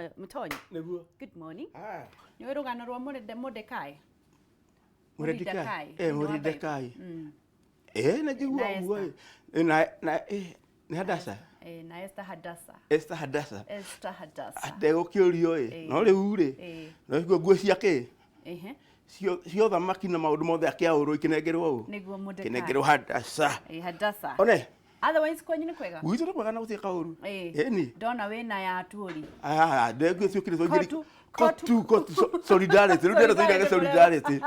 Mũtonyi. Nĩguo. Good morning. Ah. Nĩ rũgano rwa Mordekai. Mordecai. Mordecai. Eh, Thĩinĩ wa Mordecai. Bible. Eh, na njigua Na ũguo. Esther. Eh, na na eh nĩ Hadassah. Eh, na Esther Hadassah. Esther Hadassah. Esther Hadassah. Ategũkĩũrio ĩ. Eh. No rĩu rĩ. Eh. No iguo nguo ciake Ehe. cio thamaki na maũndũ mothe akĩaũrwo ikĩnengerwo ũ. Nĩguo Mordecai. Ikĩnengerwo Hadassah. Eh, Hadassah. One, Otherwise kwanyu nĩ kwega? gwitũ nĩ kwega na gũtirĩ kaũru. Eh. Ĩni. Ndona wĩna ya tuori. Ah, ndengũ ciũkire twaingĩri. Kotu, Kotu, kotu, solidarity. Rĩu ndĩrenda tũigage solidarity.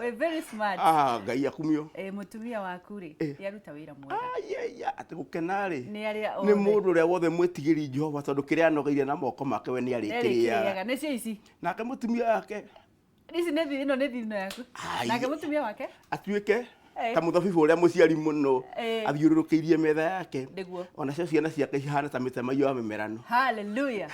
We're very smart. Ah, Ngai akumio. Eh, mũtumia waku rĩ, Eh. nĩ aruta wĩra mwega. Ayaya, atĩ gũkena rĩ. Nĩ arĩa Nĩ othe. mũndũ ũrĩa wothe mwĩtigĩri Jehova tondũ kĩrĩa anogeire na moko make we nĩ arĩkĩrĩaga. Nĩarĩkĩrĩaga. Nĩcio ici. Nake mũtumia wake Ici nĩ ĩno nĩ thino yaku. Ai. Nake mũtumia wake? atuĩke Eh. ta mũthabibũ ũrĩa mũciari mũno Eh. athiũrũrũkĩirie metha yake. Nĩguo. Onacio ciana ciake cihana ta mĩtamaiyũ ya mĩmerano. Hallelujah.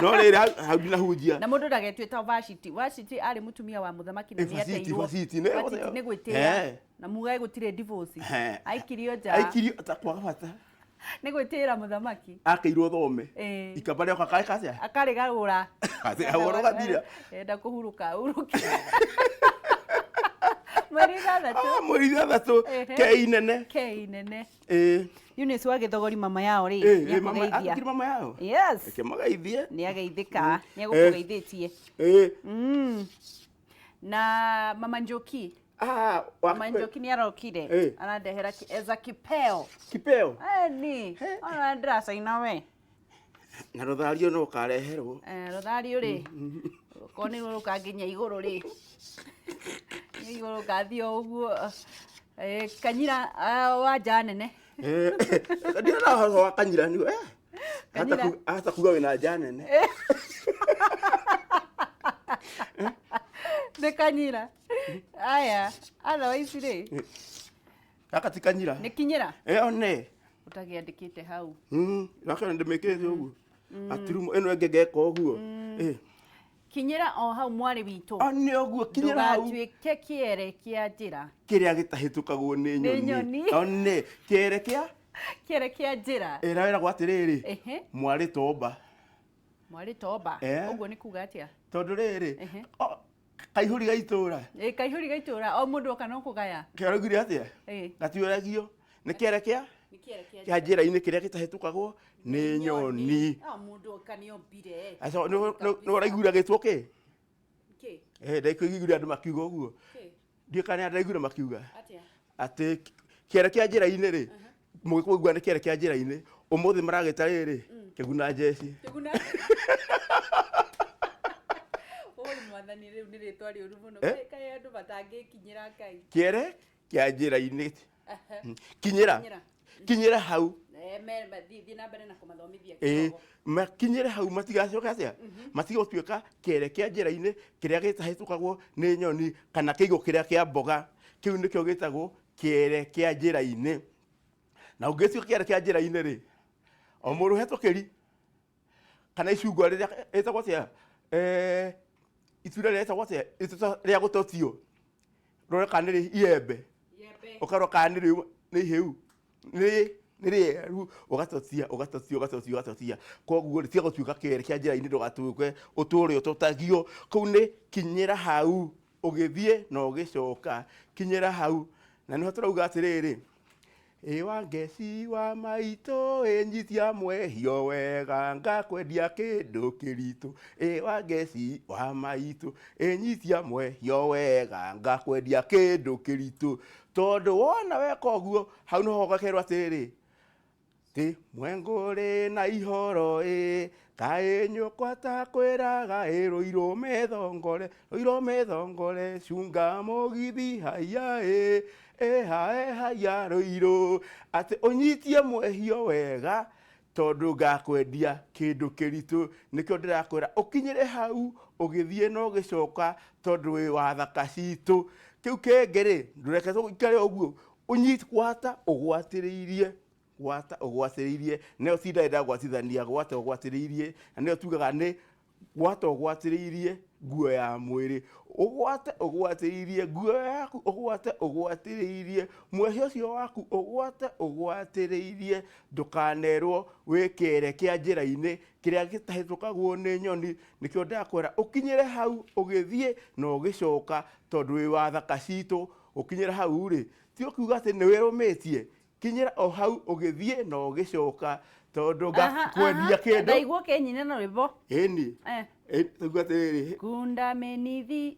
No rĩrĩ hau ndinahunjia. Na mũndũ ndagetue ta Vashti. Vashti arĩ mũtumia wa mũthamaki na Eh, nĩ Vashti, ateirwo. Vashti, nĩ- Vashti nĩ gwĩtĩĩa. Eh. Na mugae gũtirĩ divorce. Eh. Aikirio nja. Aikirio ta kwaga bata. Nĩ gwĩtĩĩra mũthamaki. Akĩirwo thome. Eh. Ikamba rĩoka kaĩ kacia. Akarĩgarũra. Atĩ ahũra ũgathira. Enda kũhurũka ahurũke. Mweri 6. Ah, mweri 6 Ehe. kei nene. Kei nene. Eh. Eunice wa Gĩthogori mama yao rĩ, Eh, nĩ eh, mama, akũgeithia. akiri mama yao. Yes. Reke magaithie. Nĩ ageithĩka, nĩ agũkũgeithĩtie. Eh. Na mama Njoki, Ah, wa mama Njoki nĩ arokire. Eh. Arandehera eza kipeo. kipeo. Eh, ni. Ona ndĩracaina we. Na rũthario no ũkareherwo. Eh, rũthario rĩ. Korwo nĩ rũkanginya igũrũ rĩ. Nĩ igũrũ ngathiĩ o ũguo. Eh, kanyira ah, wa nja nene. Eh, ndirĩ na ũhoro wa kanyira nĩ eh. Hata Kanyira. hata kuga wĩna nja nene. Nĩ kanyira. Aya, otherwise rĩ, Gaka ti kanyira. nĩ kinyĩra. Eh, one. Ũtagĩandĩkĩte hau. Gaka ndĩmĩkĩrĩte ũguo. Atirumo ĩno ĩngĩ ngeka ũguo. Eh. Kinyĩra o hau mwarĩ witũ. One ũguo kinyĩra hau. Ndũgatuĩke kĩere kĩa njĩra. Kĩrĩa gĩtahĩtũkagwo nĩ Nĩ nyoni. nyoni. One, kĩere kĩa Kĩere kĩa njĩra. ĩra wĩragwo atĩrĩrĩ. Ehe. Mwarĩ tomba. Mwarĩ tomba. Eh. Ũguo nĩ kuga atĩa? Tondũ rĩrĩ, Ehe. kaihũri ga itũra. Ĩ kaihũri ga itũra o mũndũ oka no kũgaya. Kĩaraugire atĩa? Ĩ. Gatiũragio. Nĩ kĩere kĩa? Nĩ kĩere kĩa Kĩa njĩra-inĩ kĩrĩa gĩtahĩtũkagwo nĩ nyoni. O mũndũ oka nĩ ombire. Aca nĩ ũraiguire gĩtwo kĩ? Kĩ? Eh, ndaiguire andũ makiuga ũguo. Kĩ? Ndiũĩ kana nĩ ndaiguire makiuga. Atĩa? Atĩ kĩere kĩa njĩra-inĩ rĩ, mũgĩkũyũ auga nĩ kĩere kĩa njĩra-inĩ, ũmũthĩ maragĩta rĩrĩ, kĩguna njeci. Kĩguna. Oi mwathani rĩu nĩ rĩtwa rĩũru mũno. Eh? Kaĩ andũ matangĩkinyĩra Ngai. Kĩere kĩa njĩra-inĩ. Kinyĩra. Kinyĩra. Kinyĩra hau. Eh, thiĩ na mbere na kũmathomithia Ĩĩ, kidogo. makinyĩre hau matigacoke atĩa matige gũtuĩka kĩere kĩa njĩra-inĩ kĩrĩa gĩtahĩtũkagwo nĩ nyoni kana kĩigũ kĩrĩa kĩa mboga kĩu nĩkĩo gĩtagwo kĩere kĩa njĩra-inĩ na ũngĩtuĩka kĩere kĩa njĩra-inĩ rĩ o mũndũ hetũkĩri kana icungwa rĩrĩa rĩtagwo atĩa eh, itunda rĩrĩa rĩtagwo atĩa itunda rĩa gũtotio rore kana nĩ iembe Iembe. ũkarora kana nĩ nĩ ihĩu nĩ nĩ rĩeru ũgatotia ũgatotia ũgatotia ũgatotia koguo rĩ tiga gũtuĩka kĩere kĩa njĩra-inĩ ndũgatuĩke ũtũre ũtotagio kũu nĩ kinyĩra hau ũgĩthiĩ na ũgĩcoka kinyĩra hau na nĩho tũrauga atĩrĩrĩ ĩ wa ngeci wa maitũ ĩ nyitia mwehio wega ngakwendia kĩndũ kĩritũ ĩ wa ngeci wa maitũ ĩ nyitia mwehio wega ngakwendia kĩndũ kĩritũ tondũ wona weka ũguo hau nĩho ũgakerwo atĩrĩrĩ ti mwengũrĩ na ihoro ĩ kaĩ nyũkwa takwĩraga ĩ rũirũ methongore rũirũ methongore cunga mũgithi haiya ĩ ĩ hae haiya rũirũ atĩ ũnyitie mwehio wega tondũ ngakwendia kĩndũ kĩritũ nĩkĩo ndĩrakwĩra ũkinyĩre hau ũgĩthiĩ na ũgĩcoka tondũ wĩ wa thaka citũ kĩu kĩngĩ rĩ ndũreke ũikare ũguo ũnyit gwata ũgwatĩrĩirie gwata ũgwatĩrĩirie nĩyo tinda ndagwatithania gwata ũgwatĩrĩirie na nĩyo tugaga nĩ Gwata ũgwatĩrĩirie nguo ya mwĩrĩ, ũgwate ũgwatĩrĩirie nguo yaku, ũgwate ũgwatĩrĩirie mwehia ũcio waku, ũgwate ũgwatĩrĩirie, ndũkanerwo wĩ kĩere kĩa njĩra-inĩ kĩrĩa gĩtahĩtũkagwo nĩ nyoni. Nĩkĩo ndakwĩra ũkinyĩre hau ũgĩthiĩ na ũgĩcoka, tondũ wĩ wa thaka citũ. Ũkinyĩre hau rĩ, ti ũkiuga atĩ nĩ wĩrũmĩtie, kinyĩra o hau ũgĩthiĩ na ũgĩcoka, tondũ ngakwendia kĩndũ. Ndaigua ũkĩnyina na rwĩmbo. Ĩni. Tauga atĩrĩrĩ, Kunda menithi.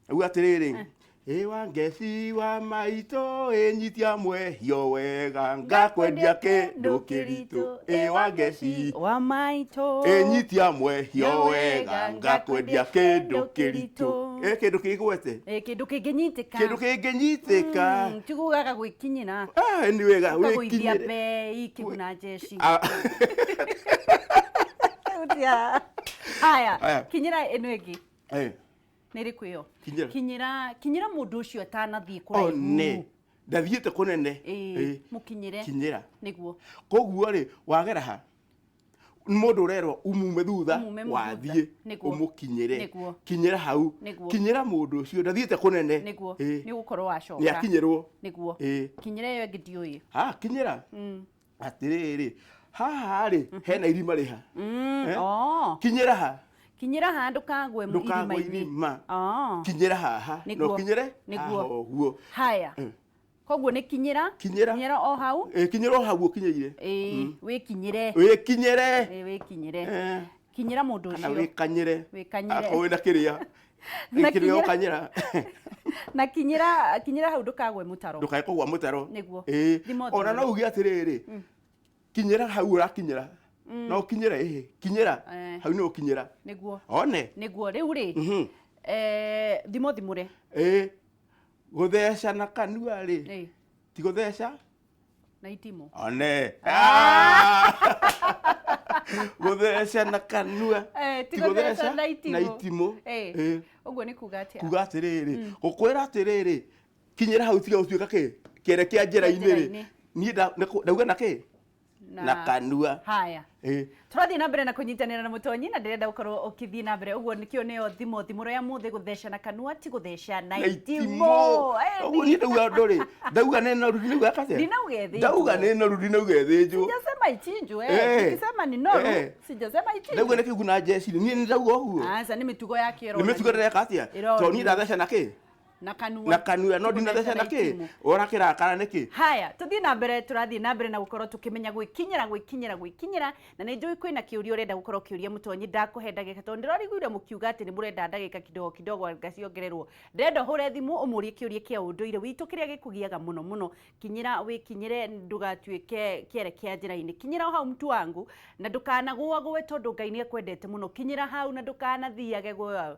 Auga atĩrĩrĩ, ĩ wa ngeci wa maitũ, ĩ nyitia mwehio wega, ngakwendia kĩndũ kĩritũ. Ĩ wa ngeci wa maitũ, ĩ nyitia mwehio wega, ngakwendia kĩndũ kĩritũ. Ĩ kĩndũ kĩgwete. Kĩndũ kĩngĩnyitĩka. Kĩndũ kĩngĩnyitĩka. Tigugaga gwĩkinyĩra. Ah, nĩ wega ũkagũithia wĩkinyĩre. Bei kĩguna njeci. Ah, Tia. Haya, Haya. kinyĩra ĩno ĩngĩ. Nĩ ĩrĩkũ ĩyo? Kinyĩra. Kinyĩra, kinyĩra mũndũ ũcio atanathiĩ kũraihu. One ndathiĩte kũnene. Mũkinyĩre. Kinyĩra. Nĩguo. Koguo rĩ, wagera ha mũndũ ũrerwo umume thutha, Umume thutha. wathiĩ Nĩguo. ũmũkinyĩre. Nĩguo. Kinyĩra hau. Nĩguo. Kinyĩra mũndũ ũcio ndathiĩte kũnene. Nĩguo. Nĩ ũgũkorwo wacoka. Nĩ akinyĩrwo. Nĩguo. Kinyĩra ĩyo ĩngĩ ndiũĩ. Ha, kinyĩra atĩrĩrĩ, haha rĩ hena irima rĩ ha. Oh. Kinyĩra ha. Kinyĩra haha ndũkagwe ndũkagwe irima-inĩ. Irima. Oh. Kinyĩra haha na Nĩguo. ũkinyĩre Nĩguo. haha ũguo. Haya. Koguo nĩ kinyĩra. Kinyĩra. Kinyĩra o hau. Kinyĩra o hau ũkinyĩire. Wĩkinyĩre. Wĩkinyĩre. Wĩkinyĩre. Kinyĩra mũndũ Kana ũcio. wĩkanyĩre. Wĩkanyĩre. Akorwo wĩna kĩrĩa. Na kĩrĩa kinyĩra- ũkanyĩra. Na kinyĩra, kinyĩra hau ndũkagwe mũtaro. Ndũkae kũgwa mũtaro. Nĩguo. Thimo Ona thimo. no uge atĩrĩrĩ, kinyĩra hau ũrakinyĩra, no ũkinyĩre ĩhĩ, kinyĩra hau nĩ ũkinyĩra. Nĩguo. One. Nĩguo rĩu rĩ, thimo thimũre. Gũtheca na kanua rĩ, ti gũtheca Na itimũ. One. Gũtheca na kanua Ti gũtheca na itimũ. Na itimũ. Ũguo nĩ kuga atĩa? Kuga atĩrĩrĩ, gũkwĩra atĩrĩrĩ, kinyĩra hau tiga gũtuĩka kĩ kĩere kĩa njĩra-inĩ rĩ. Njĩra-inĩ. Niĩ ndauga na kĩ na kanua. Haya. Tũrathiĩ na mbere na kũnyitanĩra na mũtonyi, na ndĩrenda ũkorwo ũkĩthiĩ na mbere ũguo nĩkĩo nĩyo thimo thimũro ya mũthĩ, gũtheca na kanua ti gũtheca na Na itimũ. itimũ. Ũguo niĩ ndauga ũndũ rĩ, ndauga nĩ noru, ndinauga atĩa? Ndinauga ĩthĩnjwo. Ndauga nĩ noru, ndinauga ĩthĩnjwo. Sijasema ichinjwe. Nikisema ni noru, sijasema Ndauga ichinjwe. nĩ kĩguna njeci, niĩ nĩ ndauga ũguo. Aca, nĩ mĩtugo yake. Nĩ mĩtugo ndĩreka atĩa? Ĩronania. Tondũ niĩ ndatheca na kĩ? Na kanua. Na kanua, no Ti gũtheca ndinatheca na kĩ? itimũ. Ũrakĩrakara nĩkĩ? Haya, tuthiĩ na mbere, tũrathiĩ na mbere na gũkorwo tũkĩmenya gwĩkinyĩra, gwĩkinyĩra, gwĩkinyĩra, na nĩ njũĩ kwĩna kĩũria ũrenda gũkorwo ũkĩũria mũtonyi. Ndakũhe ndagĩka, tondũ ndĩroriguire mũkiuga atĩ nĩ mũrenda ndagĩka kidogo kidogo ngaciongererwo. Ndĩrenda ũhũre thimũ ũmũrie kĩũria kĩa ũndũire witũ kĩrĩa gĩkũgiaga mũno mũno. Kinyĩra wĩkinyĩre, ndũgatuĩke kĩere kĩa njĩra-inĩ. Kinyĩra o hau mtu wangu, na ndũkanagũagũe, tondũ Ngai nĩ akwendete mũno. Kinyĩra hau na ndũkanathiage gwa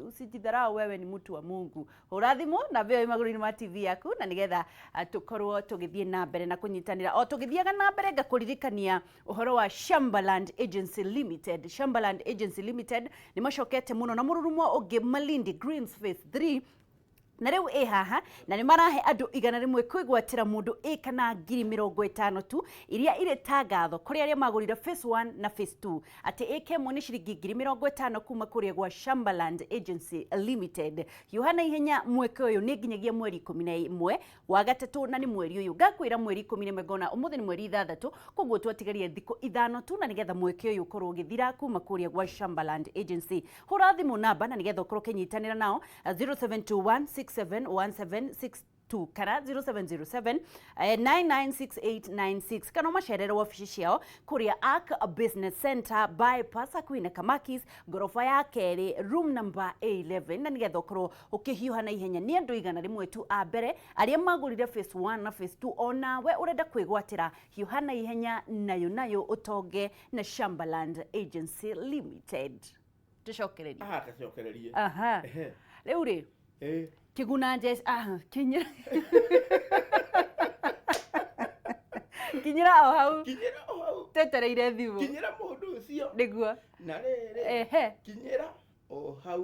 usijidharau, wewe ni mtu wa Mungu. Hũra thimũ namba ĩyo ĩ magũrũ-inĩ ma TV yaku, na nĩgetha tũkorwo tũgĩthiĩ na mbere na kũnyitanĩra. O tũgĩthiaga na mbere, ngakũririkania ũhoro wa Shambaland Agency Limited. Shambaland Agency Limited nĩ macokete mũno na mũrurumo ũngĩ, Malindi Greens Phase 3, na rĩu ĩ haha, na nĩ marahe andũ 100 kwĩgwatĩra mũndũ ĩ kana 50,000 tu iria irĩ ta ngatho kũrĩ arĩa magũrire phase 1 na phase 2, atĩ ĩka ĩmwe nĩ ciringi 50,000 kuma kũrĩa gwa Shambaland Agency Limited. Hiũha na ihenya, mweke ũyũ nĩ nginyagia mweri 11 wa gatatũ, na nĩ mweri ũyũ ngakwĩra mweri 11, ngona ũmũthĩ nĩ mweri 6, koguo twatigaria thikũ 5 tu na nĩgetha mweke ũyũ ũkorwo ũgĩthira kuma kũrĩa gwa Shambaland Agency. Hũra thimũ namba na nĩgetha ũkorwo ũkĩnyitanĩra nao, 0721671762 kana 0707 996896, kana ũmacerere wabici ciao kũrĩa Ark Business Center, bypass hakuhĩ na Kamakis, ngoroba ya kerĩ, room number A11, na nĩgetha ũkorwo ũkĩhiũha na ihenya. Nĩ andũ 100 tu a mbere arĩa magũrire phase 1 na phase 2. Onawe ũrenda kwĩgwatĩra, hiũha na ihenya, nayo nayo ũtonge na Shambaland Agency Limited. Tũcokererie. Aha, gacokererie. Aha. Rĩu rĩ, kĩguna njeci, kinyĩra, kinyĩra o hau. Kinyĩra o hau. Twetereire thimũ. Kinyĩra mũndũ ũcio. Nĩguo. Na rĩrĩ, kinyĩra o hau,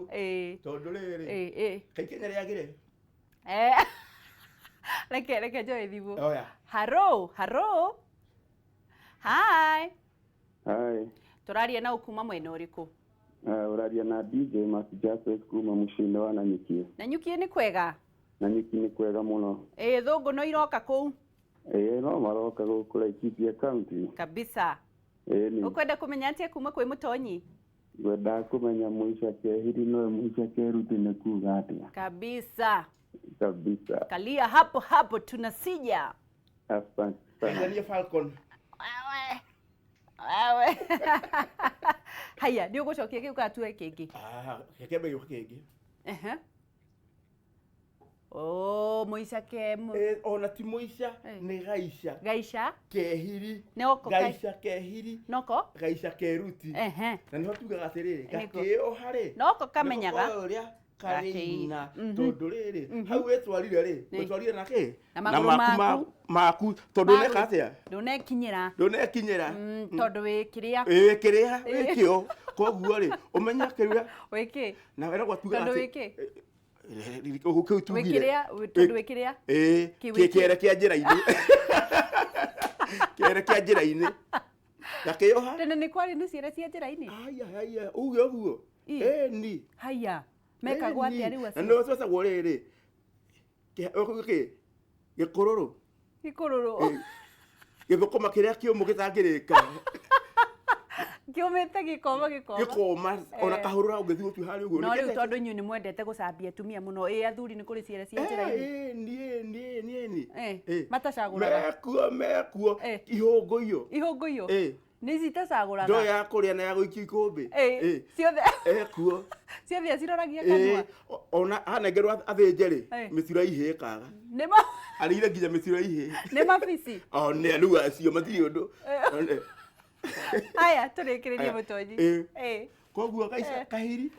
tondũ rĩrĩ, kaikenya rĩagĩre. Reke njoe thimũ. Oya. Haro, haro, hi. Hi. Tũraria na ũkuma mwena ũrĩkũ? Ũraria na DJ Mark Jacques kuma mũciĩ-inĩ wa Nanyuki. Nanyuki nĩ kwega? Nanyuki nĩ kwega mũno. Ĩ thũngũ no iroka kũu? Ĩĩ, no maroka gũkũ Laikipia County. Kabisa. Ĩĩ nĩ. Ũkwenda kũmenya atĩa kuma kwĩ mũtonyi? Ngwendaga kũmenya mũica kehiri nowe mũica keruti nĩ kuga atĩa. Kabisa. Kabisa. Kalia hapo hapo, tunasija. Asante sana. Tanzania Falcon. Wewe. Wewe. Haya, nĩ ũgũcokia kĩu kana tuoe kĩngĩ? Ah, kĩambe gĩũka kĩngĩ. Ehe. Oh, mũica ke Eh, ona ti mũica, Eh. nĩ gaica gaica kehiri. Noko gaica kehiri. Noko gaica keruti. Ehe. Na nĩho tugaga atĩrĩrĩ, Nĩguo. gakĩoha rĩ, Noko kamenyaga. nĩko ũrĩa karĩina. Gakĩina. Tondũ rĩrĩ, hau wĩtwarire rĩ, Nĩ. wĩtwarire na kĩ? Na magũrũ maku maku. Maku tondũ ũneka atĩa? Ndũnekinyĩra. Ndũnekinyĩra. Tondũ wĩ kĩrĩa. Ĩ kĩrĩa wĩkĩo, koguo rĩ, ũmenye kĩrĩa Wĩ kĩ? Na wena tugaga Tondũ atĩ wĩ kĩ? Ũguo kĩu Wĩ tugire. kĩrĩa, tondũ wĩ kĩrĩa? Ĩ Kĩ wĩ kĩ? kĩere kĩa njĩra-inĩ, kĩere kĩa njĩra-inĩ gakĩoha. Tene nĩ kwarĩ na ciana cia njĩra-inĩ? Aya aya, uge ũguo. Ĩ. Ĩni. Haya, mekagwo atĩa rĩu Na acio? nĩo twetagwo rĩrĩ, kĩ gĩkũrũrũ. Gĩkũrũrũ. Ĩ. Gĩthũkũma kĩrĩa kĩũmũ gĩtangĩrĩka. Kĩũmĩte gĩkoma gĩkoma. Gĩkoma ona Eh. kahũrũra ũngĩthiĩ gũtue harĩa ũguo. No rĩu tondũ inyuĩ nĩ mwendete gũcambia atumia mũno, ĩ athuri nĩ kũrĩ ciana cia njĩra-inĩ? Ĩni, ĩni, ĩni. Eh, matacagũraga. Mekuo, mekuo. Eh. Ihũngũiyo. Ihũngũiyo. Ĩ. Nĩ ici itacagũraga. Ndoo ya kũrĩa na ya gũikia ikũmbĩ. Ĩ, Ĩ. ciothe. Ekuo. Ciothe aciroragia Ĩ, kanua. ona anengerwo athĩnje rĩ, Eh. mĩtiro ya ihĩĩ kaga Nĩ ma arĩire nginya mĩtiro ya ihĩĩ. Nĩ mabici. One rĩu acio matirĩ ũndũ. One. Haya, tũrĩkĩrĩrie Aya. mũtonyi. Ĩ. Ĩ. Koguo gaica Eh. kahiri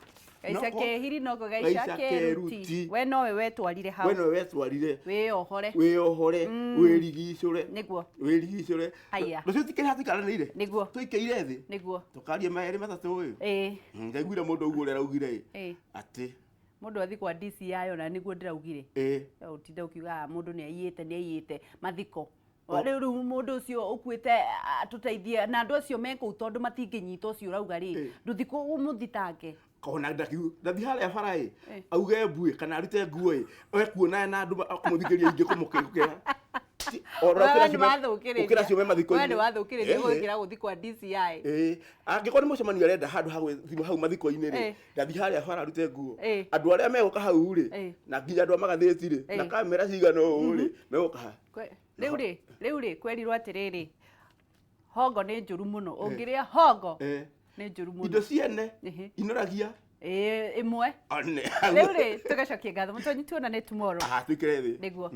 Gaica noko kehiri noko gaica gaica keruti. keruti. We nowe wetwarire hau. We nowe wetwarire. Wĩyohore. Wĩyohore, wĩrigicũre. Nĩguo. Wĩrigicũre. Haya. Rũciũ tikĩrĩ hatikaranĩire. Nĩguo. Tũikaire thĩ. Nĩguo. Tũkarie merĩ matatũ ũyũ. Ĩ. Ndaiguire mũndũ ũguo ũrĩa araugire ĩ. Ĩ. Atĩ. Mũndũ athi kwa DCI ona nĩguo ndĩraugire. Ĩ. Ũtinde ũkiuga, "Ah, mũndũ nĩ aiyĩte, nĩ aiyĩte mathiko." O- Rĩu mũndũ ũcio ũkuĩte atũteithie na andũ acio me kũu tondũ matingĩnyita ũcio ũrauga rĩ, Ĩ. ndũthi ũmũthitange. Kona ndakiu ndathi harĩa bara ĩ, Eh. auge mbuĩ kana arute nguo ĩ, ekuona na andũ kũmũthikĩria ingĩ kũmũkĩra. Wewe nĩ wathũkĩrĩria. Ũkĩra cio me mathiko-inĩ. Wewe nĩ wathũkĩrĩria Eh. gũgĩkĩra gũthi kwa DCI. Ĩĩ, angĩkorwo nĩ mũcemanio arenda handũ ha gwĩthima hau mathiko-inĩ rĩ, Eh. ndathi harĩa bara arute nguo. Eh. Andũ arĩa megũka hau rĩ, Eh. na nginya andũ a magathĩti rĩ, na Eh. kamera cigana ũũ rĩ, megũka ha. Rĩu rĩ kwerirwo atĩrĩrĩ, hongo nĩ njũru mũno, ũngĩrĩa hongo Eh. nĩ njũru mũno. Indo ciene Ehe. inoragia. Ĩĩ, ĩmwe. One. Rĩu rĩ tũgacokia ngatho mũtonyi, tuonane tomorrow. Ah, tũikare thĩ. Nĩguo.